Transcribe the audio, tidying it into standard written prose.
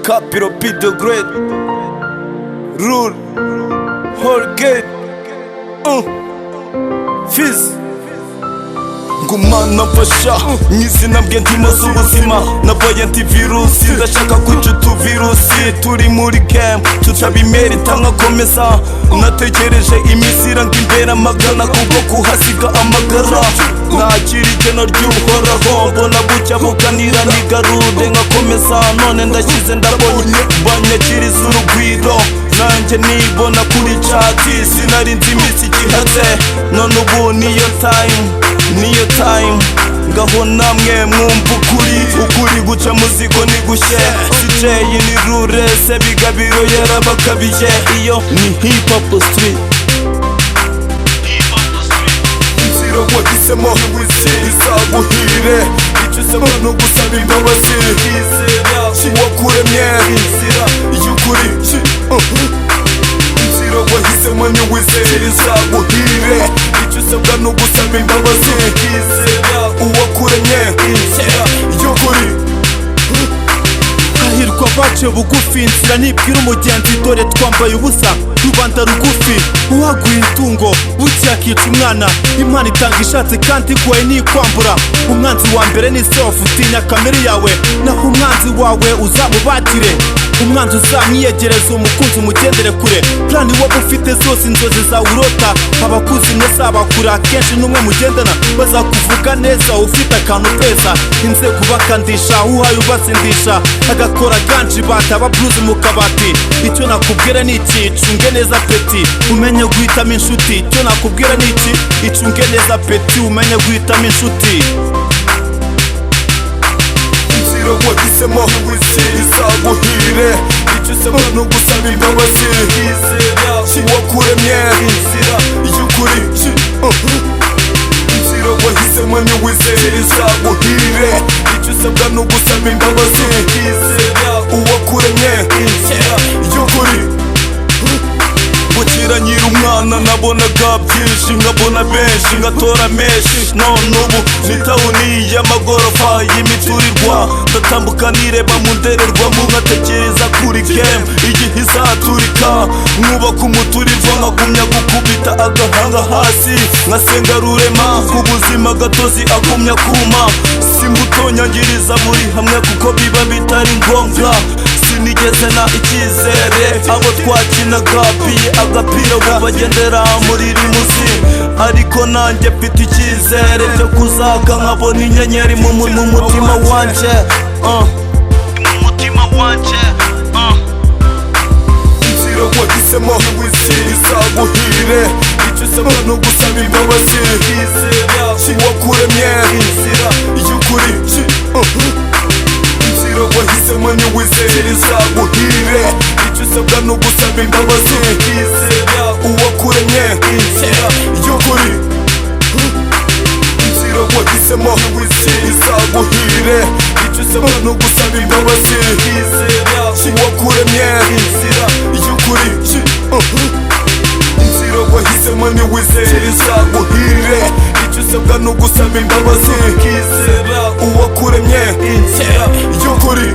Capital P the Great, Rule, Holgate, Fizz. Ngumana mfasha nyizina mbwe ndimo z'ubuzima, nabaye antivirusi, ndashaka kwica utuvirusi turi muri game tutabimerita, nkakomeza nategereje iminsi iranga imbere amagana kubwo kuhasiga amagara, nakira igeno ry'Uhoraho, mbona bucya bukanira nigarude, nkakomeza. None ndashyize, ndabonye banyakiriza urugwiro, nanjye nibona kuri cati. Sinari nzi iminsi igihatse, none ubu niyo time, niyo time. Ngaho namwe mwumva ukuri, ukuri guca muziko ni gushye. CJ ni rurese bigabiro yarabakabije, iyo ni hip hop street. Inzira wahisemo izaguhire, icyo usabwa ni ugusaba imbabazi uwakuremye. Inzira y'ukuri, inzira wahisemo niwizere izaguhire, icyo usabwa ni ugusaba imbabazi uwakuremye. Inzira y'ukuri. Hahirwa abaciye bugufi, inzira ntibwira umugenzi. Dore twambaye ubusa, rubanda rugufi. Uhaguye itungo bucya akica umwana. Imana itanga ishatse kandi iguhaye ntikwambura. Umwanzi wa mbere ni self, utinya kamere yawe, naho umwanzi wawe uzamubakire. Umwanzi uzamwiyegereza, umukunzi umugendere kure. Plan wowe ufite zose, inzozi zawe urota, abakuzi sabakura akenshi n'umwe mugendana bazakuvuga neza ufite akantu peza. Inzego bakandisha, uhaye ubatsindisha, agakora ganji bataba blues mu kabati. Icyo nakubwira ni iki: icunge neza petit, umenye guhitamo inshuti. Icyo nakubwira ni iki: icunge neza petit, umenye guhitamo inshuti. Inzira wahisemo izaguhire, icyo usabwa ni ugusaba imbabazi uwakuremye. Inzira y'ukuri, inzira wahisemo niwizere izaguhire, icyo usabwa ni ugusaba imbabazi uwakuremye. Inzira y'ukuri. Bukira nyiri umwana nabonaga byinshi, nkabona benshi, ngatora menshi. None ubu ni town y'amagorofa y'imiturirwa, ndatambuka nireba mu ndorerwamo, nkatekereza kuri game igihe izaturika, mwubaka umuturirwa, nkagumya gukubita agahanga hasi, nkasenga Rurema ku buzima gatozi agumya kuma simbuto nyangiriza buri hamwe, kuko biba bitari ngombwa. Sinigeze na icyizere abo twakinaga biye agapira, ubu bagendera muri limousine, ariko nanjye mfite icyizere cyo kuzaka nkabona inyenyeri mu mutima wanjye. Mu mutima wanjye. Inzira wahisemo izaguhire, icyo usabwa ni ugusaba imbabazi uwakuremye. Inzira y'ukuri, inzira wahisemo niwizere izaguhire, icyo usabwa ni ugusaba imbabazi uwakuremye. Inzira y'ukuri. Inzira wahisemo izaguhire, icyo usabwa ni ugusaba imbabazi uwakuremye. Inzira y'ukuri, inzira wahisemo niwizere izaguhire, icyo usabwa ni ugusaba imbabazi uwakuremye. Inzira y'ukuri.